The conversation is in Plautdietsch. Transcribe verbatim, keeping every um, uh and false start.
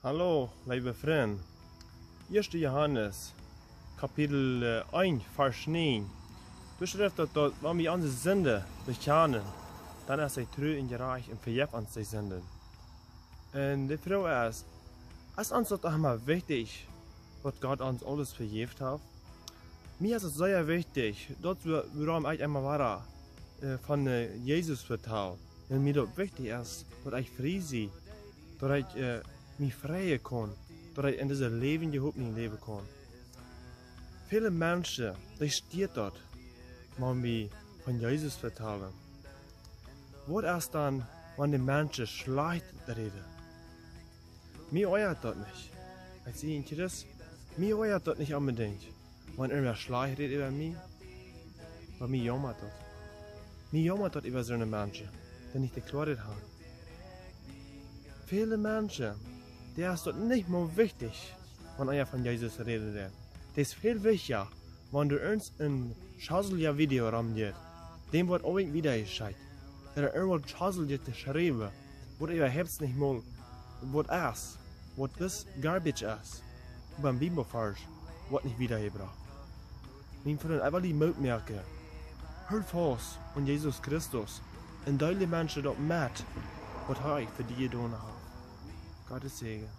Hallo, leewe Frind. Ieeschte Johanes, Kapitel, äh, eent, Varsch näajen. Doa schrift daut, daut wan wie onse Sinden bekjanen, dan es hee tru un jerajcht un vejeft ons de Sinden. Un de Froag es, es ons daut emma wichtich, waut Gott ons aules vejäft haft? Mie es et sea wichtich, daut wie, wuarom ekj emma wada, äh, von, äh, Jesus vetal. Un mie daut wichtich es, daut ekj frie sie, daut ekj, äh, mie freien kaun, daut ekj en dise läwendje Hopninj läwen kaun. Väle Menschen, dee stieet daut, wan wie von Jesus vetalen. Waut es dan, wan de Menschen schlajcht räden? Mie oajat daut nich. Ekj sie een Christ, mie oajat daut nich onbedinjt, wan irjentwäa schlajcht rät äwa mie. Oba mie jaumat daut. Mie jaumat daut äwa soone Menschen, dee nich de Kloaheit haben. Väle Menschen, dee es daut nich mol wichtich, wan eena von Jesus räden deit. Daut es väl wichtja, wan doa irjent een schaselja Video romjeit, däm woat irjent wieda jeschekjt. Ooda irjent waut schaselja jeschräwen, waut äwahaupt nich mol waut es, waut bloos garbage es. Oba een Bibelvarsch woat nich wieda jebrocht. Mien Frint, ekj well die Moot moaken. Hool faust aun Jesus Christus un deel de Menschen daut met, waut hee fa die jedonen haft. Gottes Säajen.